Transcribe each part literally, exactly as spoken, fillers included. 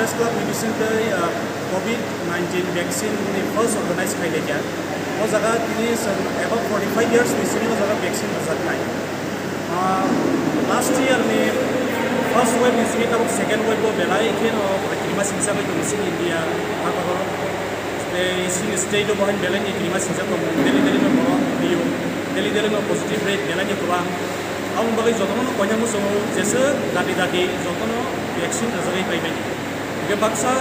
Press Club ni bisingtwi, ah, covid nineteen vaccine ni first organize khailaiya. O jaga tini chwng about forty five years ni simi o jaga vaccine rwjaknai. Ah, last year ni first wave ni simi tabuk second wave bo belai kheno kirima singsa bai tongo chini India ha kotor. Tei chini state o bo haino belai ni kirima singsa tongo, daily daily no borok thwio, daily daily no positive rate belai ni kwbang. Aboni bagwi jotono no koina muchungo, jeswk dati dati jotono vaccine rwjagwi paimani. Hwnkhe baksa,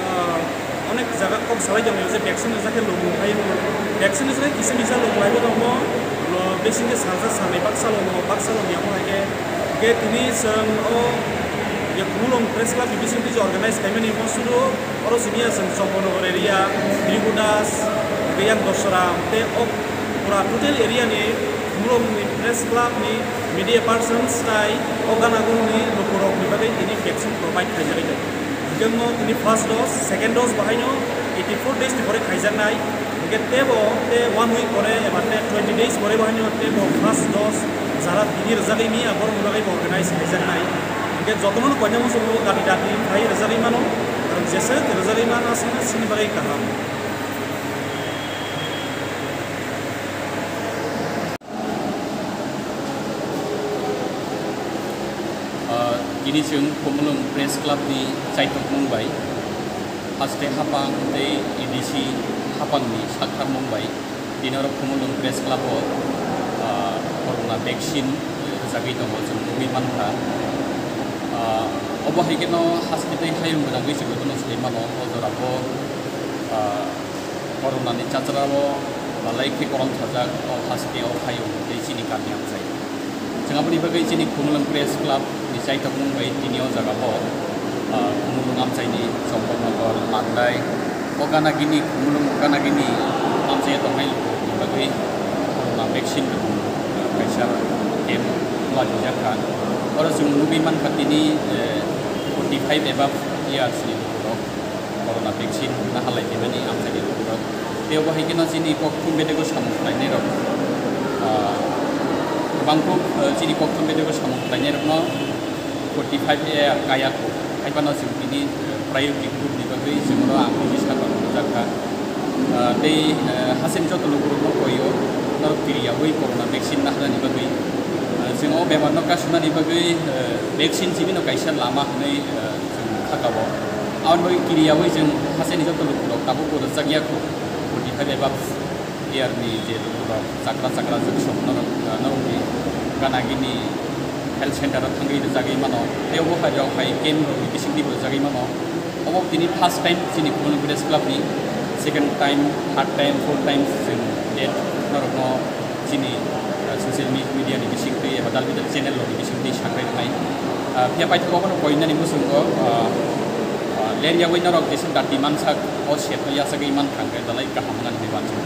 ah, onek jaga kok salai tongo je vaccine rwjak khe lomung hai hwnwi. Vaccine rwjak khe kisa misa lomung hai bo tongo, lo besi khe salsa salnwi baksa lomo, baksa lomo yamo hai khe. Hwnkhe tini chwng o je Khumulwng Press Club ni bisingtwi je organize khaimani mo sudu oro siniya chwng Chomponogor area, Tribudas, hwnkhe yang Dosram tei o pura total area ni Khumulwng ni Press Club ni media persons tai o gana guni lukurok ni bagwi tini vaccine provide khaijagwi tongo. Hwnkhe mo tini first dose, second dose bo haino eighty four days ni pore khaijaknai. Hwnkhe tebo tei one week pore eba tei twenty days pore bo haino tebo first dose jara tini rwjagwi miya borokni bagwi bo organize khaijaknai. Hwnkhe jotono koina muchungo dati dati khai rwjagwi mano, aro jeswk rwjagwi mano aswkno chini bagwi kaham. Ah, tini chwng Khumulwng Press Club ni chaitokmung bai, haste hapang tei A D C hapang ni sakharmung bai, tini oro Khumulwng Press Club o, ah, corona vaccine rwjagwi tongo, chwng nugwi mankha. Ah, obo hai kheno haste tei hayung gwnangwi chwng bono sai mano, o jora bo, ah, Corona ni chachara o balai khe korom sajak o haste o hayung tei chini kami amchai. Chwng aboni bagwi chini Khumulwng Press Club ni chaitokmung bai tini o jaga o, ah, Khumulwng amchai ni Chompornogor, Mandai, o gana gini Khumulwng gana gini amchai o tongnai lukurokni bagwi corona vaccine rwmung, ah, kaisa camp lajijak kha. Oro chwng nugwi mankha tini, eh, forty five above years ni lukurok corona vaccine naharlai phaimani amchaini lukurok. Tei obo hai kheno chini kokthum bedego samung khlainairok, ah, kwbangkuk, ah, chini kokthum bedego samung khlainairokno forty five A kaya kho. Haiphano chwng tini, ah, priority group ni bagwi chwng oro ang register rok rwjak kha. Ah, tei, ah, hasini joto lukurokno koio norok kiriyaui corona vaccine naharnani bagwi. Ah, chwng o bemarno kasunani bagwi, ah, vaccine simi no kaisa lama hwnwi, ah, chwng kha tabok. Aboni bagwi kiriyaui chwng hasini joto lukurok tabukbo rwchak ya kho, forty five above year ni je lukurok chakra chakra chwng sok norok, ah, norokni gana gini health center o thangwi rwchagwi mano. Tei obo hai rok hai camp rokni bisingtwi bo rwchagwi mano. Obo tini first time chini Khumulwng Press Club ni, second time, third time, fourth time chwng date norokno chini, ah, social me-, media ni bisingtwi eba dal bidal channel rokni bisingtwi sakrai rwnai. Ah, phiya paithago bono koinani bwswk bo, ah, ah, ler yaui norok jesa dati mansak o sep no yachagwi mankha hwnkhe dalai kaham wngnani hwnwi uansukha.